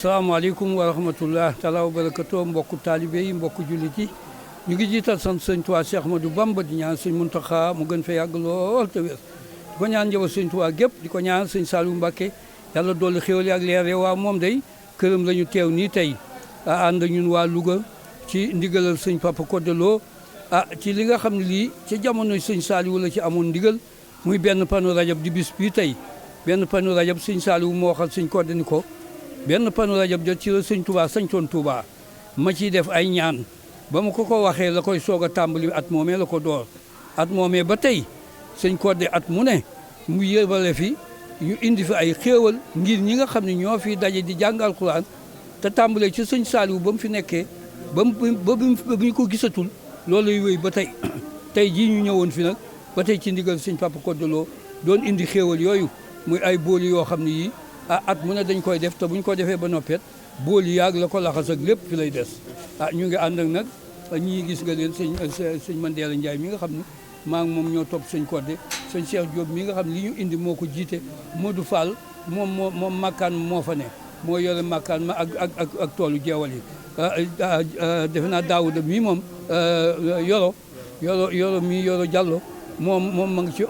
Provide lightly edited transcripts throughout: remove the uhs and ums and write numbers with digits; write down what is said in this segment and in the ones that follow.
salaamaaleykum wa rahmatullah taala wa barakatu mbokku taalibe yi mbokku jullit yi ñu ngi jiital sant sëñ Tuubaa Cheikh Ahmadou Bamba di ñaan sëñ Muntaxa mu gën fa yàgg lool te wér di ko ñaan njaboot sëñ Tuubaa gépp di ko ñaan sëñ Saliou Mbacké yàlla dolli xéwal yi ak leer waa moom day këram la ñu teew nii tey ànd ñun waa Louga ci ndigalal sëñ Papa Codé Lo ci li nga xam ne lii ci jamono sëñ Saliou la ci amoon ndigal muy benn panu rajab di bis bii tey benn panu rajab sëñ Saliou moo waxal sëñ Codé ni ko benn panu rajab jot ci la sëñ Touba sañcoon Touba ma ciy def ay ñaan ba mu ko waxee la koy soog a tàmbali at moomee la ko door at moomee ba tey sëñ Codé at mu ne mu yëbale fi ñu indi fi ay xéewal ngir ñi nga xam ne ñoo fi daje di jàng alxuraan te tàmbalee ci sëñ Saliou ba mu fi nekkee ba ñu ko gisatul loolu lay wéy ba tey tey jii ñu ñëwoon fi nag ba tey ci ndigal sëñ Papa Codé Lo doon indi xéewal yooyu muy ay booli yoo xam ne yii at mu ne dañ koy def te buñ ko defee ba noppet bool yi yaag la ko laxas ak lépp fi lay des ñu ngi ànd ak nag ñii gis nga leen sëñ Mandela Ndiaye mi nga xam ne maa ngi moom ñoo topp sëñ Codé sëñ Cheikh Diop mi nga xam ne li ñu indi moo ko jiite Modou Fall moom makkaan moo fa ne moo yore makkaan ma ak toolu jeewal yi defe naa Daouda mii moom yoro mii yoro Diallo moom ma ngi ci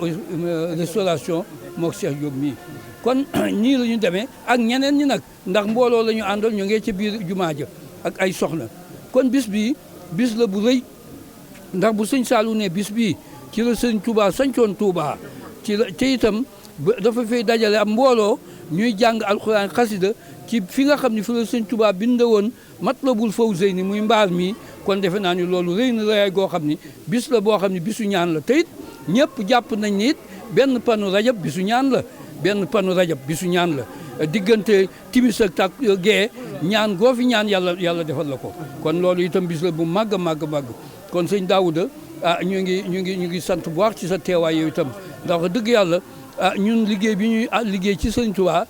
restauration moo Cheikh Diop mii kon ñii la ñu demee ak ñeneen ñi nag ndax mbooloo la ñu àndal ñu ngee ci biir jumaa ja ak ay soxna kon bis bii bis la bu rëy ndax bu sëñ Saliou ne bis bii ci la sëñ Touba sañcoon Touba ci la te itam dafa fay dajale am mbooloo ñuy jàng alxuraan xasida ci fi nga xam ne fi la sëñ Touba bind woon Matlabul Fawzayni muy mbaar mi kon defe naa ni loolu rëy na rëyaay goo xam ni bis la boo xam ne bisu ñaan la te it ñëpp jàpp nañ ni it benn panu rajab bisu ñaan la benn panu rajab bisu ñaan la diggante timis ak tak gee ñaan goo fi ñaan yàlla defal la ko kon loolu itam bis la bu màgg màgg kon sëñ Daouda ñu ngi sant bu baax ci sa teewaay yow itam ndax dëgg yàlla ñun liggéey bi ñuy liggéey ci sëñ Touba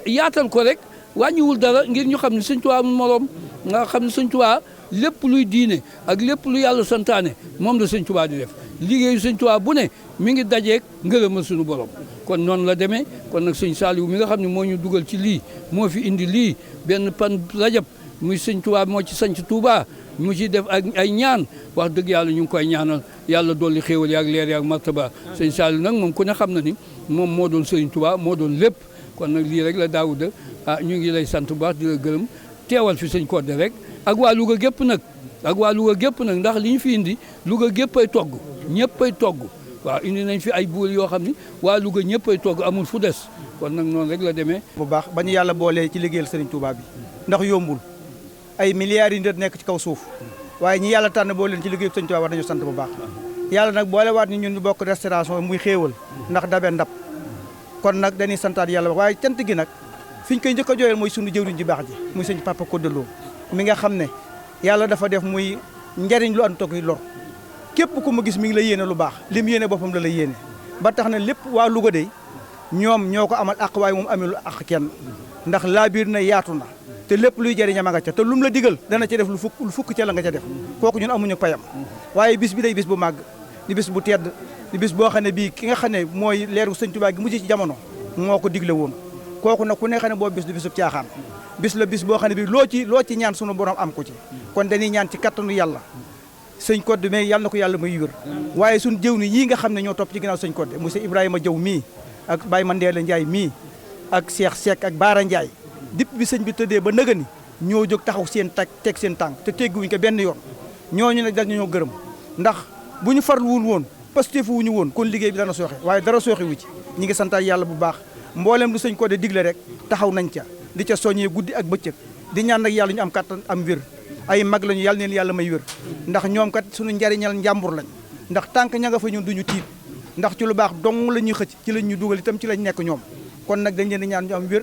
yaatal ko rek wàññiwul dara ngir ñu xam ne sëñ Touba moroom nga xam ne sëñ Touba lépp luy diine ak lépp lu yàlla santaane moom la sëñ Touba di def liggéeyu sëñ Touba bu ne mi ngi dajeeg ngërëmal suñu borom kon noonu la demee kon nag sëñ Saliou mi nga xam ne moo ñu dugal ci lii moo fi indi lii benn pan rajab muy sëñ Touba moo ci sanc Touba mu ci def ak ay ñaan wax dëgg yàlla ñu ngi koy ñaanal yàlla dolli xéewal yaak leer yaak martaba sëñ Saliou nag moom ku ne xam na ni moom moo doon sëñ Touba moo doon lépp kon nag lii rek la Daouda ñu ngi lay sant bu baax di la gërëm teewal fi sëñ Codé rek ak waa Louga gépp nag ndax li ñu fi indi Louga gépp ay togg ñëpp ay togg waaw indi nañ fi ay bool yoo xam ni waa Louga ñëpp ay togg amul fu des kon nag noonu rek la demee. bu baax ba ñu yàlla boolee ci liggéeyal Serigne Touba bi ndax yombul ay milliards yi nit nekk ci kaw suuf waaye ñi yàlla tànn boo leen ci liggéeyal Serigne Touba war nañu sant bu baax yàlla nag boolewaat ni ñun ñu bokk restauration muy xéewal ndax dabe ndab kon nag dañuy santaat yàlla waaye cant gi nag fi ñu koy njëkk a jooyal mooy sunu jëwriñ ji baax ji muy sëñ Papa Codé Lo mi nga xam ne yàlla dafa def muy njariñ lu ànd toog lor képp ku ma gis mi ngi la yéene lu baax li mu yéene boppam la lay yéene ba tax na lépp waa Louga de ñoom ñoo ko amal àq waaye moom amelu àq kenn ndax laabiir na yaatu na te lépp luy jëriñam a nga ca te lu mu la digal dana ca def lu fukk ca la nga ca def kooku ñun amuñu payam waaye bis bi day bis bu màgg di bis bu tedd di bis boo xam ne bii ki nga xam ne mooy leeru sëñ Tuubaa gi mujj ci jamono moo ko digle woon kooku nag ku ne xam ne boobu bis du bisub caaxaan bis la bis boo xam ne bii loo ci ñaan sunu borom am ko ci kon dañuy ñaan ci kattanu yàlla sëñ Codé mais yàlla na ko yàlla may wér waaye suñ jëw ni yii nga xam ne ñoo topp ci ginnaaw sëñ Codé monsieur Ibrahima Diaw mii ak Baye Mandela Ndiaye mii ak Cheikh Seck ak Baara Ndiaye dip bi sëñ bi tëddee ba nëga ni ñoo jóg taxaw seen teg seen tànk te tegguwuñ ko benn yoon ñooñu nag dañ ñoo gërëm ndax bu ñu farluwul woon Pastef wuñu woon kon liggéey bi dana sooxe waaye dara sooxe wu ci ñi ngi santaat yàlla bu baax mboolem lu sëñ Codé digle rek taxaw nañ ca di ca soññee guddi ak bëccëg di ñaan nag yàlla ñu am kattan am wér ay mag lañu yàlla neen yàlla may wér ndax ñoom kat suñu njariñal njàmbur lañ ndax tànk ña nga fa ñun duñu tiit ndax ci lu baax dong la ñuy xëcc ci lañ ñu dugal itam ci lañ nekk ñoom kon nag dañ leen di ñaan ñu am wér